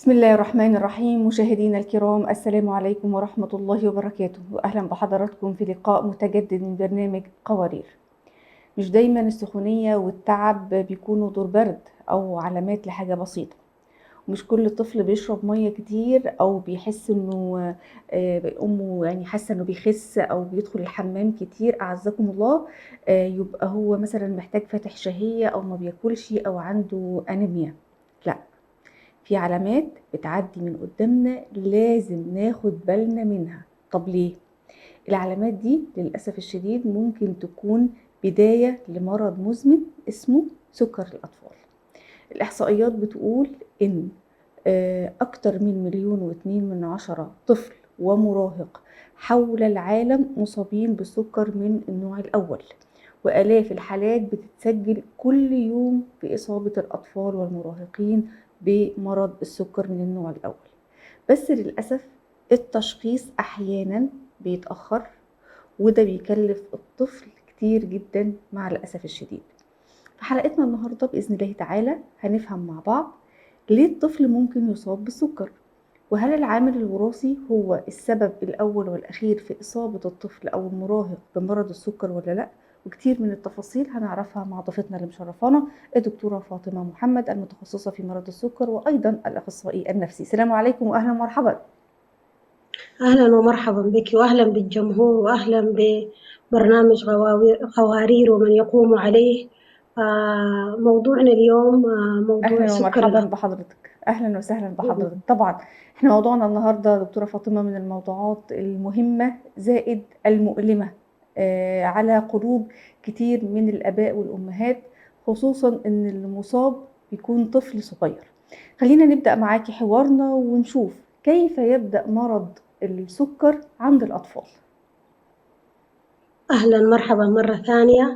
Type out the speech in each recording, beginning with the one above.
بسم الله الرحمن الرحيم. مشاهدينا الكرام، السلام عليكم ورحمة الله وبركاته، وأهلا بحضراتكم في لقاء متجدد من برنامج قوارير. مش دايما السخونية والتعب بيكونوا دور برد أو علامات لحاجة بسيطة، ومش كل طفل بيشرب مية كتير أو بيحس إنه أمه يعني حاسة إنه بيخس أو بيدخل الحمام كتير أعزكم الله، يبقى هو مثلا محتاج فاتح شهية أو ما بياكلش أو عنده أنيميا. لا، في علامات بتعدي من قدامنا لازم ناخد بالنا منها. طب ليه؟ العلامات دي للأسف الشديد ممكن تكون بداية لمرض مزمن اسمه سكر الأطفال. الإحصائيات بتقول إن أكتر من 1.2 مليون طفل ومراهق حول العالم مصابين بالسكر من النوع الأول، وآلاف الحالات بتتسجل كل يوم بإصابة الأطفال والمراهقين بمرض السكر من النوع الأول. بس للأسف التشخيص أحيانا بيتأخر، وده بيكلف الطفل كتير جدا مع الأسف الشديد. في حلقتنا النهاردة بإذن الله تعالى هنفهم مع بعض ليه الطفل ممكن يصاب بالسكر، وهل العامل الوراثي هو السبب الأول والأخير في إصابة الطفل أو المراهق بمرض السكر ولا لأ، وكتير من التفاصيل هنعرفها مع ضيفتنا اللي مشرفانا الدكتورة فاطمة محمد المتخصصة في مرض السكر وأيضا الأخصائي النفسي. السلام عليكم وأهلا ومرحبا. أهلا ومرحبا بك، وأهلا بالجمهور، وأهلا ببرنامج قوارير ومن يقوم عليه. موضوعنا اليوم موضوع أهلا سكر ومرحبا الأطفال. بحضرتك. أهلا وسهلا بحضرتك. طبعا احنا موضوعنا النهاردة دكتورة فاطمة من الموضوعات المهمة زائد المؤلمة على قلوب كتير من الآباء والأمهات، خصوصا إن المصاب بيكون طفل صغير. خلينا نبدأ معاكي حوارنا ونشوف كيف يبدأ مرض السكر عند الأطفال. أهلا مرحبا مرة ثانية.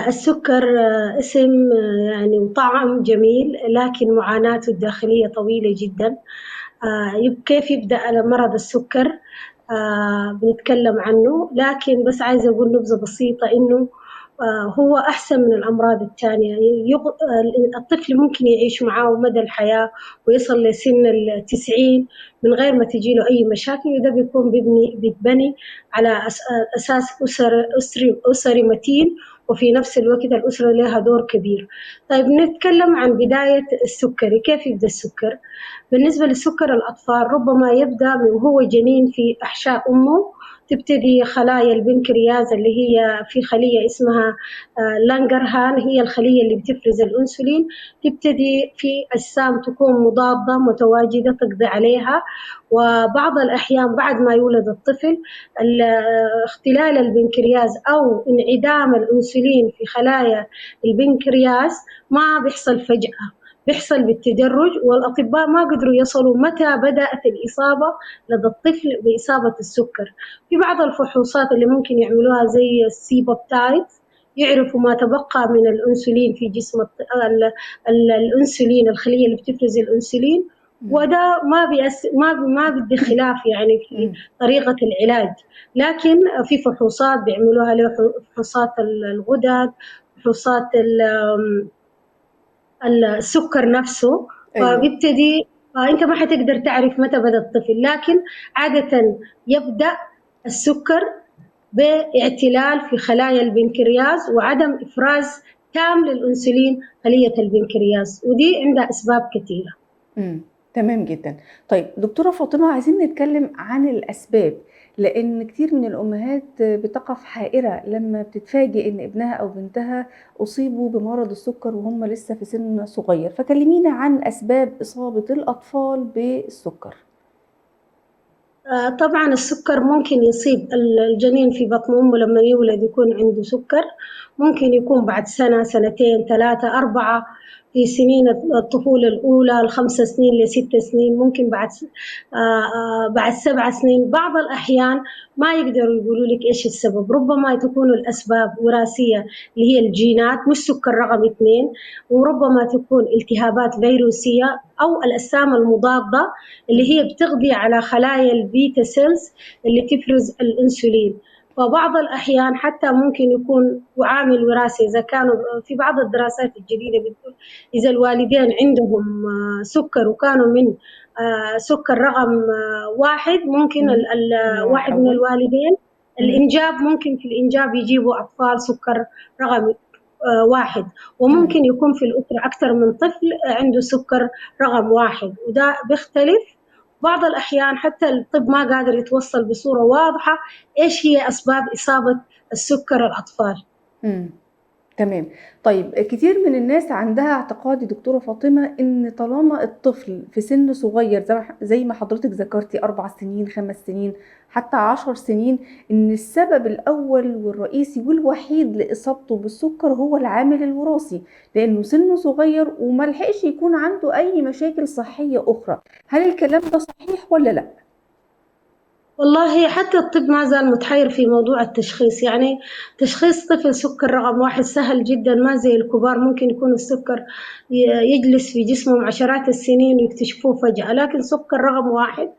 السكر اسم يعني وطعم جميل، لكن معاناته الداخلية طويلة جدا. كيف يبدأ مرض السكر؟ بنتكلم عنه، لكن بس عايزة أقول نبذة بسيطة إنه هو أحسن من الأمراض الثانية. الطفل ممكن يعيش معاه مدى الحياة ويصل لسن 90 من غير ما تجيله أي مشاكل، وده بيكون بيتبني على أساس أسري متين، وفي نفس الوقت الأسرة لها دور كبير. طيب نتكلم عن بداية السكري، كيف يبدأ السكر؟ بالنسبة للسكر الأطفال ربما يبدأ من وهو جنين في أحشاء أمه. تبتدي خلايا البنكرياس اللي هي في خلية اسمها لانجرهان، هي الخلية اللي بتفرز الأنسولين، تبتدي في أجسام تكون مضادة متواجدة تقضي عليها. وبعض الأحيان بعد ما يولد الطفل اختلال البنكرياس أو انعدام الأنسولين في خلايا البنكرياس ما بيحصل فجأة، بيحصل بالتدرج، والأطباء ما قدروا يصلوا متى بدأت الإصابة لدى الطفل بإصابة السكر. في بعض الفحوصات اللي ممكن يعملوها زي ال C-peptide يعرفوا ما تبقى من الأنسولين في جسم الأنسولين، الخلية اللي بتفرز الأنسولين، وده ما بدي خلاف يعني في طريقة العلاج، لكن في فحوصات بيعملوها له، فحوصات الغدد، فحوصات السكر نفسه. فبيبتدي أنت ما حتقدر تعرف متى بدأ الطفل، لكن عادة يبدأ السكر باعتلال في خلايا البنكرياس وعدم إفراز تام للأنسولين خلية البنكرياس، ودي عندها أسباب كثيرة. تمام جدا. طيب دكتورة فاطمة، عايزين نتكلم عن الأسباب، لأن كتير من الأمهات بتقف حائرة لما بتتفاجئ إن ابنها أو بنتها أصيبوا بمرض السكر وهم لسه في سن صغير، فكلمينا عن أسباب إصابة الأطفال بالسكر. طبعا السكر ممكن يصيب الجنين في بطن أمه لما يولد يكون عنده سكر، ممكن يكون بعد سنة، سنتين، 3، 4، في سنين الطفولة الأولى، 5 سنين ل6 سنين، ممكن بعد 7 سنين. بعض الأحيان ما يقدروا يقولوا لك إيش السبب، ربما تكون الأسباب وراثية اللي هي الجينات، مش سكر رقم 2، وربما تكون التهابات فيروسية أو الأجسام المضادة اللي هي بتغذي على خلايا ال beta cells اللي تفرز الأنسولين. فبعض الأحيان حتى ممكن يكون عامل وراثي، إذا كانوا في بعض الدراسات الجديدة بتقول إذا الوالدين عندهم سكر وكانوا من سكر رقم 1، ممكن واحد من الوالدين الإنجاب، ممكن في الإنجاب يجيبوا أطفال سكر رقم 1، وممكن يكون في الأسرة أكثر من طفل عنده سكر رقم 1، وده بيختلف. بعض الأحيان حتى الطب ما قادر يتوصل بصورة واضحة إيش هي أسباب إصابة السكر الأطفال. تمام. طيب كتير من الناس عندها اعتقاد يا دكتورة فاطمة إن طالما الطفل في سن صغير زي ما حضرتك ذكرتي 4 سنين، 5 سنين، حتى 10 سنين، إن السبب الأول والرئيسي والوحيد لإصابته بالسكر هو العامل الوراثي، لأنه سنة صغير وما لحقش يكون عنده أي مشاكل صحية أخرى. هل الكلام ده صحيح ولا لا؟ والله حتى الطب ما زال متحير في موضوع التشخيص. يعني تشخيص طفل سكر رقم 1 سهل جدا، ما زي الكبار ممكن يكون السكر يجلس في جسمهم عشرات السنين ويكتشفوه فجأة، لكن سكر رقم 1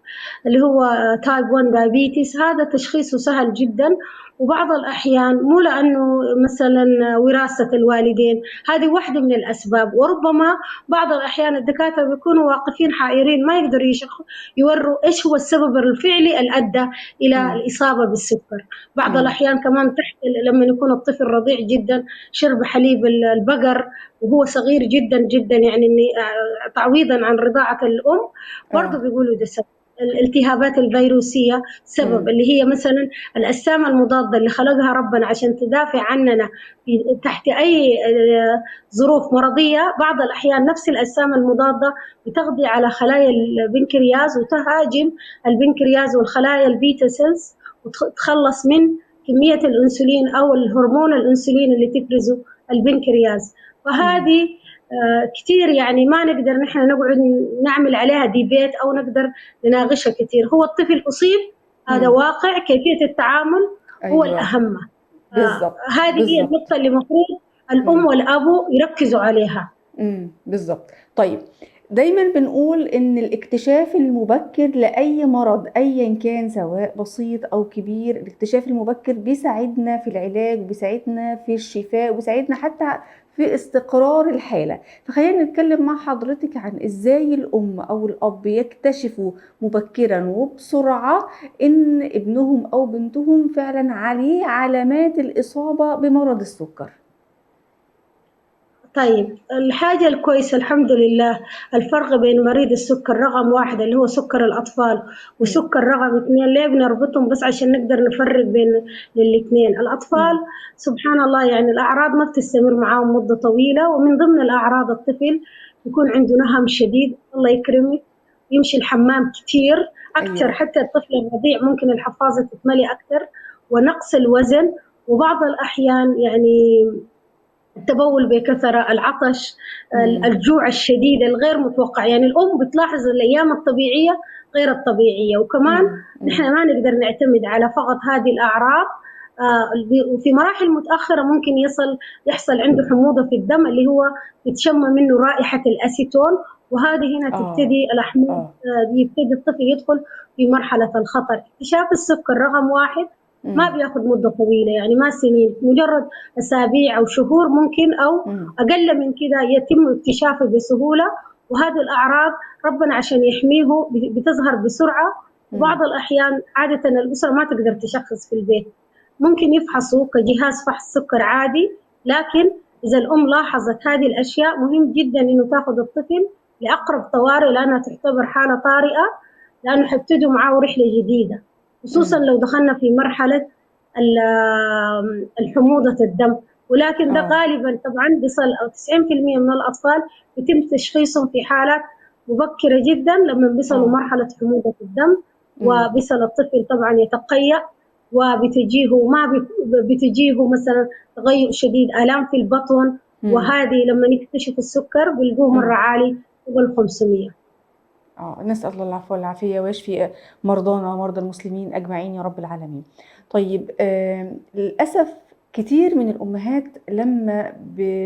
اللي هو type 1 diabetes هذا تشخيصه سهل جدا. وبعض الأحيان مو لأنه مثلا وراثة الوالدين، هذه واحدة من الأسباب، وربما بعض الأحيان الدكاترة بيكونوا واقفين حائرين ما يقدروا يوروا إيش هو السبب الفعلي اللي أدى إلى الإصابة بالسكر. بعض الأحيان كمان تحت لما يكون الطفل رضيع جدا شرب حليب البقر وهو صغير جدا جدا، يعني تعويضا عن رضاعة الأم، برضه بيقولوا ده سبب. الالتهابات الفيروسية سبب، اللي هي مثلا الأجسام المضادة اللي خلقها ربنا عشان تدافع عننا تحت أي ظروف مرضية، بعض الأحيان نفس الأجسام المضادة بتقضي على خلايا البنكرياس وتهاجم البنكرياس والخلايا ال beta cells وتخلص من كمية الأنسولين أو الهرمون الأنسولين اللي تفرزه البنكرياس. فهذه كثير يعني ما نقدر نحن نقعد نعمل عليها debate أو نقدر نناقشها كثير. هو الطفل أصيب، هذا واقع، كيفية التعامل هو الأهم. هذه هي النقطة اللي المفروض الأم والأبو يركزوا عليها. بالضبط. طيب دايما بنقول إن الاكتشاف المبكر لأي مرض أيا كان، سواء بسيط أو كبير، الاكتشاف المبكر بيساعدنا في العلاج، بيساعدنا في الشفاء، وبيساعدنا حتى في استقرار الحالة. فخلينا نتكلم مع حضرتك عن إزاي الأم أو الأب يكتشفوا مبكرا وبسرعة إن ابنهم أو بنتهم فعلا عليه علامات الإصابة بمرض السكر. طيب الحاجة الكويسة الحمد لله، الفرق بين مريض السكر رقم 1 اللي هو سكر الأطفال وسكر رقم 2، ليه بنربطهم؟ بس عشان نقدر نفرق بين الاثنين. الأطفال سبحان الله يعني الأعراض ما بتستمر معاهم مدة طويلة، ومن ضمن الأعراض الطفل يكون عنده نهم شديد، الله يكرمك، يمشي الحمام كتير أكثر. حتى الطفل الرضيع ممكن الحفاظة تتملي أكثر، ونقص الوزن، وبعض الأحيان يعني التبول بكثرة، العطش، الجوع الشديد الغير متوقع. يعني الأم بتلاحظ الأيام الطبيعية غير الطبيعية. وكمان نحن ما نقدر نعتمد على فقط هذه الأعراض. وفي مراحل متأخرة ممكن يحصل عنده حموضة في الدم اللي هو يتشم منه رائحة الأسيتون، وهذه هنا تبتدي الأحماض، يبتدي الطفل يدخل في مرحلة الخطر. اكتشاف السكر رقم 1 ما بياخذ مدة طويلة، يعني ما سنين، مجرد أسابيع أو شهور ممكن أو أقل من كده يتم اكتشافه بسهولة. وهذه الأعراض ربنا عشان يحميه بتظهر بسرعة. وبعض الأحيان عادة الأسرة ما تقدر تشخص في البيت، ممكن يفحصوا كجهاز فحص سكر عادي، لكن إذا الأم لاحظت هذه الأشياء مهم جدا إنه تاخذ الطفل لأقرب طوارئ، لأنها تعتبر حالة طارئة، لأنه حيبتدوا معاه رحلة جديدة، خصوصا لو دخلنا في مرحلة الحموضة الدم. ولكن ده غالبا طبعا بيصل أو 90% من الأطفال بيتم تشخيصهم في حالات مبكرة جدا لما بيصلوا مرحلة حموضة الدم، وبيصل الطفل طبعا يتقيأ، وبتجيه ما بتجيه مثلا تغير شديد، آلام في البطن، وهذه لما يكتشف السكر بيلقوه مرة عالي فوق 500. نسأل الله العفو والعافية ويشفي مرضانا ومرضى المسلمين أجمعين يا رب العالمين. طيب للأسف كتير من الأمهات لما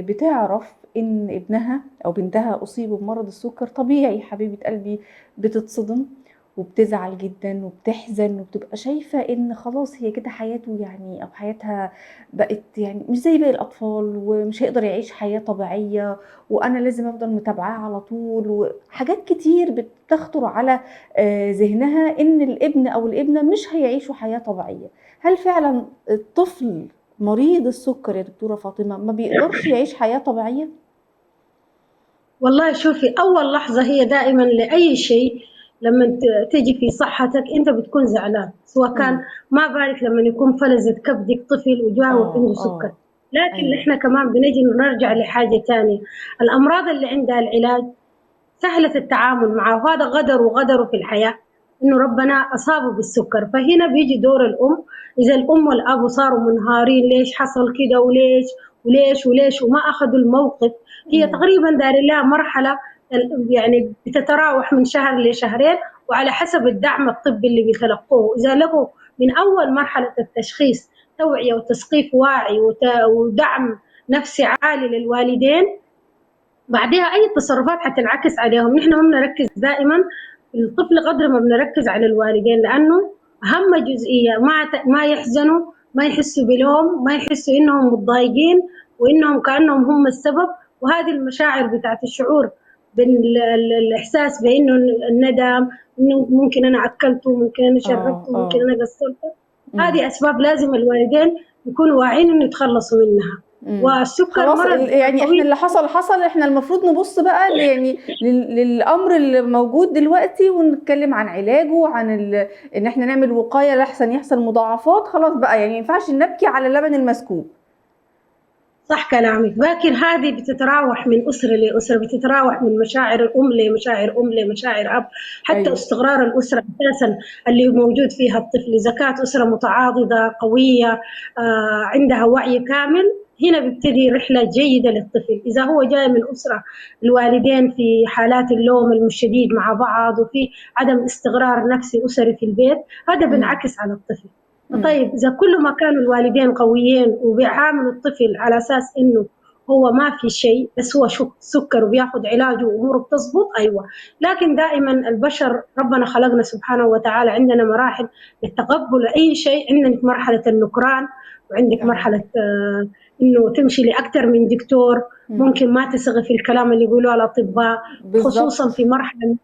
بتعرف إن ابنها أو بنتها أصيبوا بمرض السكر، طبيعي حبيبة قلبي بتتصدم وبتزعل جدًا وبتحزن وبتبقى شايفة إن خلاص هي كده حياته يعني أو حياتها بقت يعني مش زي باقي الأطفال ومش هيقدر يعيش حياة طبيعية، وأنا لازم أفضل متابعاه على طول، وحاجات كتير بتخطر على ذهنها إن الابن أو الابنة مش هيعيشوا حياة طبيعية. هل فعلًا الطفل مريض السُكّر يا دكتورة فاطمة ما بيقدرش يعيش حياة طبيعية؟ والله شوفي، أول لحظة هي دائمًا لأي شيء لما تيجي في صحتك أنت بتكون زعلان، سواء كان ما بالك لما يكون فلذة كبدك طفل وجاوب عنده سكر. لكن إحنا كمان بنجي نرجع لحاجة تانية، الأمراض اللي عندها العلاج سهلة التعامل معه، وهذا غدر وغدره في الحياة إنه ربنا أصابه بالسكر. فهنا بيجي دور الأم، إذا الأم والأب صاروا منهارين ليش حصل كده وليش وليش وليش وما أخذوا الموقف، هي تقريبا دار لها مرحلة يعني بتتراوح من شهر لشهرين، وعلى حسب الدعم الطبي اللي بيتلقوه. إذا لقوا من أول مرحلة التشخيص توعية وتثقيف واعي ودعم نفسي عالي للوالدين، بعدها أي تصرفات حتنعكس عليهم. نحن ما بنركز دائما الطفل قدر ما بنركز على الوالدين، لأنه أهم جزئية ما يحزنوا، ما يحسوا بلوم، ما يحسوا إنهم متضايقين وإنهم كأنهم هم السبب. وهذه المشاعر بتاعت الشعور بالإحساس بإنه الندم، إنه ممكن أنا أكلته، ممكن أنا شربته، ممكن أنا قصرته، هذه أسباب لازم الوالدين يكونوا واعيين إنه يتخلصوا منها. والسكر خلاص مرض يعني طويل. احنا اللي حصل حصل، احنا المفروض نبص بقى يعني للامر اللي موجود دلوقتي ونتكلم عن علاجه، عن ان احنا نعمل وقاية لحسن يحصل مضاعفات. خلاص بقى يعني ما ينفعش نبكي على اللبن المسكوب. صح كلامك، لكن هذه بتتراوح من أسرة لأسرة، بتتراوح من مشاعر الأم لمشاعر أم لمشاعر أب، حتى استقرار الأسرة أساساً اللي موجود فيها الطفل. إذا كانت أسرة متعاضدة قوية، عندها وعي كامل، هنا بيبتدي رحلة جيدة للطفل. إذا هو جاي من أسرة الوالدين في حالات اللوم الشديد مع بعض وفي عدم استقرار نفسي أسري في البيت، هذا بينعكس على الطفل. طيب إذا كل ما كانوا الوالدين قويين وبيعاملوا الطفل على أساس إنه هو ما في شيء، بس هو سكر وبياخد علاجه وأموره بتزبط، أيوة. لكن دائما البشر ربنا خلقنا سبحانه وتعالى عندنا مراحل للتقبل أي شيء. عندك مرحلة النكران، وعندك مرحلة إنه تمشي لأكثر من دكتور، ممكن ما تثقي في الكلام اللي يقولوه الأطباء، خصوصا في مرحلة،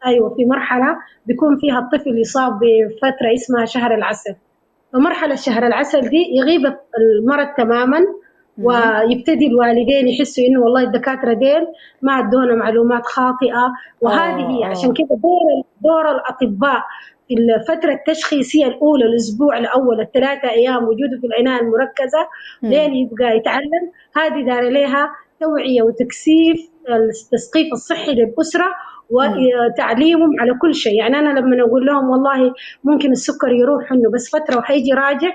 أيوة، في مرحلة بيكون فيها الطفل يصاب بفترة اسمها شهر العسل. فمرحلة شهر العسل دي يغيب المرض تماما، ويبتدي الوالدين يحسوا إنه والله الدكاترة ديل ما ادونا معلومات خاطئة. وهذه عشان كده دور الأطباء في الفترة التشخيصية الأولى، الأسبوع الأول، الثلاثة أيام وجوده في العناية المركزة لين يبقى يتعلم، هذه دار لها توعية وتكثيف التثقيف الصحي للأسرة وتعليمهم على كل شيء. يعني أنا لما أقول لهم والله ممكن السكر يروح إنه بس فترة وحيجي راجع،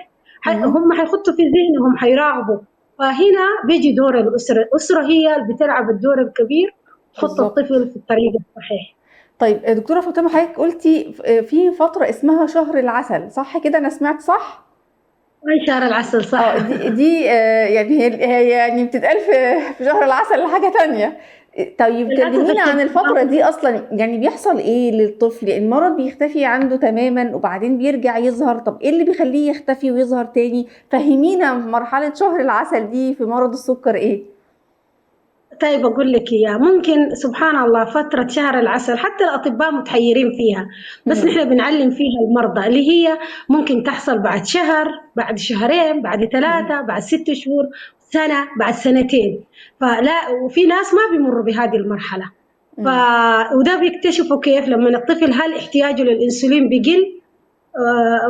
هم حيحطوا في ذهنهم، حيراقبوا. فهنا بيجي دور الأسرة، الأسرة هي اللي بتلعب الدور الكبير تحط الطفل في الطريق الصحيح. طيب دكتورة فاطمة، حضرتك قلتي في فترة اسمها شهر العسل، صح كده؟ أنا سمعت صح؟ أي شهر العسل، صح. دي يعني هي يعني بتتقال في شهر العسل لحاجة تانية. طيب للأسف كلمينا عن الشديد. الفترة دي أصلاً، يعني بيحصل إيه للطفل؟ المرض بيختفي عنده تماماً وبعدين بيرجع يظهر، طب إيه اللي بيخليه يختفي ويظهر تاني؟ فهمينا مرحلة شهر العسل دي في مرض السكر إيه؟ طيب أقول لك إياه، ممكن سبحان الله فترة شهر العسل حتى الأطباء متحيرين فيها، بس نحن بنعلم فيها المرضى اللي هي ممكن تحصل بعد شهر، بعد شهرين، بعد 3، بعد 6 شهور، سنة، بعد سنتين. فلا، وفي ناس ما بيمروا بهذه المرحلة. وده بيكتشفوا كيف لما الطفل هل احتياجه للإنسولين بيقل،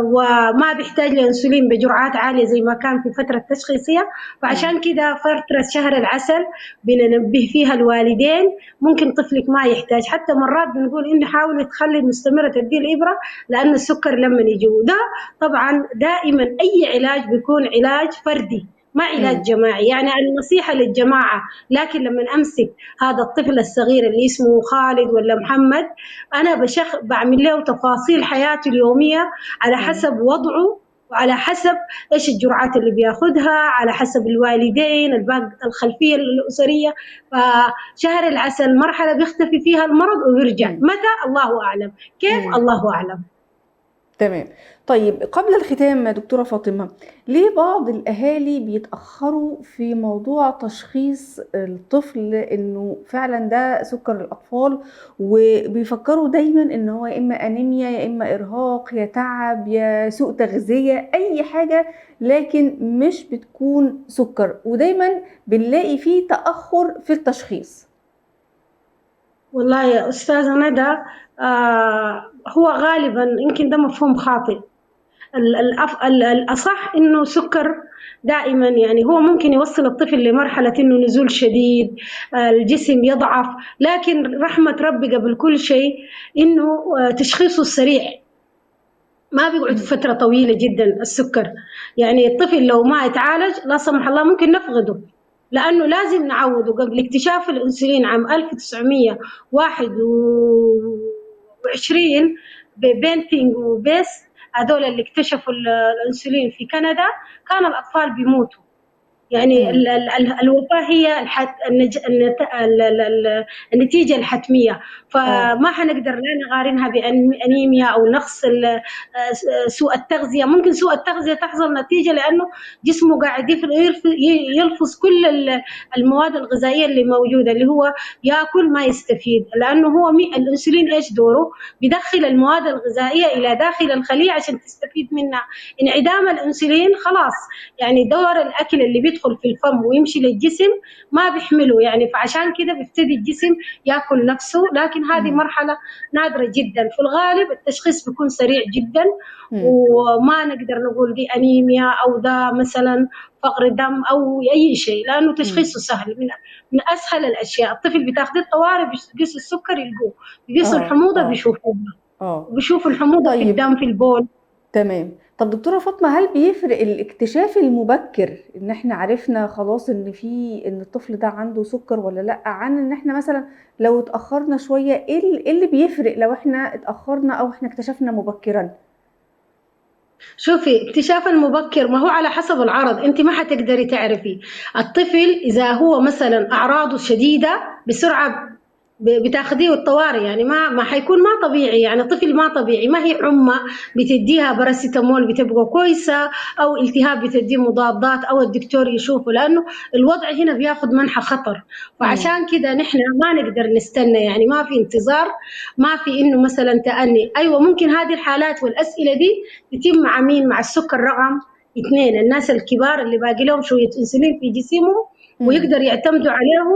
وما بيحتاج لإنسولين بجرعات عالية زي ما كان في فترة التشخيصية. فعشان كده فترة شهر العسل بننبه فيها الوالدين، ممكن طفلك ما يحتاج. حتى مرات بنقول إنه حاولي تخلي المستمرة تدي الإبرة لأن السكر لما يجي. وده طبعا دائما أي علاج بيكون علاج فردي ما علاج جماعي، يعني النصيحة للجماعة. لكن لما أمسك هذا الطفل الصغير اللي اسمه خالد ولا محمد، أنا بعمل له تفاصيل حياته اليومية على حسب وضعه وعلى حسب ايش الجرعات اللي بياخذها، على حسب الوالدين، الباقي الخلفية الاسرية. فشهر العسل مرحلة بيختفي فيها المرض ويرجع. متى؟ الله اعلم. كيف؟ الله اعلم. تمام. طيب قبل الختام دكتورة فاطمة، ليه بعض الأهالي بيتأخروا في موضوع تشخيص الطفل إنه فعلا ده سكر الأطفال، وبيفكروا دايما إن هو يا إما أنيميا يا إما إرهاق يا تعب يا سوء تغذية، أي حاجة، لكن مش بتكون سكر، ودايما بنلاقي فيه تأخر في التشخيص؟ والله يا أستاذة ندى، هو غالبا يمكن ده مفهوم خاطئ. الأصح إنه سكر دائما، يعني هو ممكن يوصل الطفل لمرحلة إنه نزول شديد، الجسم يضعف، لكن رحمة ربي قبل كل شيء إنه تشخيصه السريع، ما بيقعد فترة طويلة جدا السكر. يعني الطفل لو ما يتعالج لا سمح الله ممكن نفقده، لأنه لازم نعوده. قبل اكتشاف الأنسولين عام 1921 ببنتينج وبيس، هذول اللي اكتشفوا الأنسولين في كندا، كان الأطفال بيموتوا. يعني الوفاة هي النتيجة الحتمية، فما حنقدر لا نقارنها بأنيميا أو نقص سوء التغذية. ممكن سوء التغذية تحصل نتيجة لأنه جسمه قاعد يلفظ كل المواد الغذائية اللي موجودة، اللي هو يأكل ما يستفيد، لأنه هو الأنسولين إيش دوره؟ بيدخل المواد الغذائية إلى داخل الخلية عشان تستفيد منها. انعدام الأنسولين خلاص، يعني دور الأكل اللي بيدخل في الفم ويمشي للجسم ما بيحمله، يعني فعشان كده بيبتدي الجسم ياكل نفسه. لكن هذه مرحلة نادرة جدا، في الغالب التشخيص بيكون سريع جدا، وما نقدر نقول دي أنيميا أو ده مثلا فقر دم أو أي شيء، لأنه تشخيصه سهل، من أسهل الأشياء. الطفل بتاخذ الطوارئ، بيقيسوا السكر يلقوه، بيقيسوا الحموضة بيشوفوها، بيشوفوا الحموضة في الدم في البول. تمام. طب دكتورة فاطمة، هل بيفرق الاكتشاف المبكر ان احنا عرفنا خلاص ان ان الطفل ده عنده سكر ولا لا، عن ان احنا مثلا لو اتأخرنا شوية؟ ايه اللي بيفرق لو احنا اتأخرنا او احنا اكتشفنا مبكرا؟ شوفي، اكتشاف المبكر ما هو على حسب العرض، انت ما حتقدري تعرفي الطفل اذا هو مثلا اعراضه شديدة بسرعة بتاخديه الطوارئ، يعني ما حيكون ما طبيعي، يعني طفل ما طبيعي، ما هي حمى بتديها باراسيتامول بتبقى كويسة، أو التهاب بتديه مضادات، أو الدكتور يشوفه، لأنه الوضع هنا بياخد منحى خطر. فعشان كده نحن ما نقدر نستنى، يعني ما في انتظار، ما في إنه مثلا تأني. أيوة ممكن هذه الحالات والأسئلة دي تتم مع مين؟ مع السكر رقم 2، الناس الكبار اللي باقي لهم شوية أنسولين في جسمهم ويقدر يعتمدوا عليه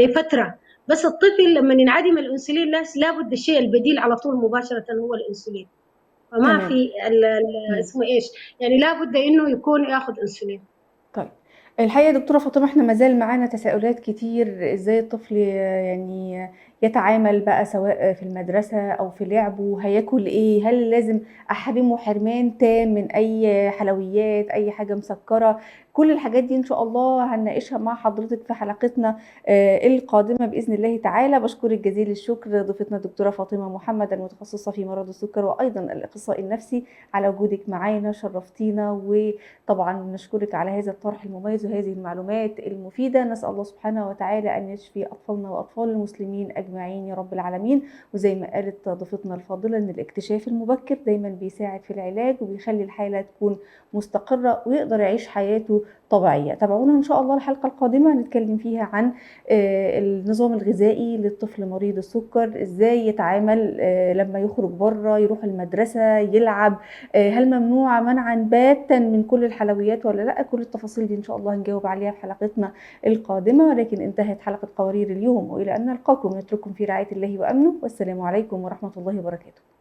لفترة. بس الطفل لما ينعدم الأنسولين لابد الشيء البديل على طول مباشرة هو الأنسولين، فما في اسمه إيش، يعني لابد إنه يكون يأخذ أنسولين. طيب الحقيقة دكتورة فاطمة، إحنا مازال معانا تساؤلات كتير، إزاي الطفل يعني يتعامل بقى سواء في المدرسة أو في لعبه، هياكل إيه، هل لازم أحرمه حرمان تام من أي حلويات، أي حاجة مسكرة؟ كل الحاجات دي إن شاء الله هنناقشها مع حضرتك في حلقتنا القادمة بإذن الله تعالى. بشكرك جزيل الشكر ضيفتنا الدكتورة فاطمة محمد المتخصصة في مرض السكر وأيضا الأخصائي النفسي على وجودك معانا، شرفتينا، وطبعا نشكرك على هذا الطرح المميز وهذه المعلومات المفيدة. نسأل الله سبحانه وتعالى أن يشفي أطفالنا وأطفال المسلمين أجمعين يا رب العالمين. وزي ما قالت ضيفتنا الفاضلة أن الاكتشاف المبكر دايما بيساعد في العلاج وبيخلي الحالة تكون مستقرة ويقدر يعيش حياته طبيعية. تابعونا إن شاء الله الحلقة القادمة نتكلم فيها عن النظام الغذائي للطفل مريض السكر، إزاي يتعامل لما يخرج بره، يروح المدرسة، يلعب، هل ممنوع منعا باتا من كل الحلويات ولا لا؟ كل التفاصيل دي إن شاء الله هنجاوب عليها في حلقتنا القادمة. ولكن انتهت حلقة قوارير اليوم، وإلى أن نلقاكم نترككم في رعاية الله وأمنه، والسلام عليكم ورحمة الله وبركاته.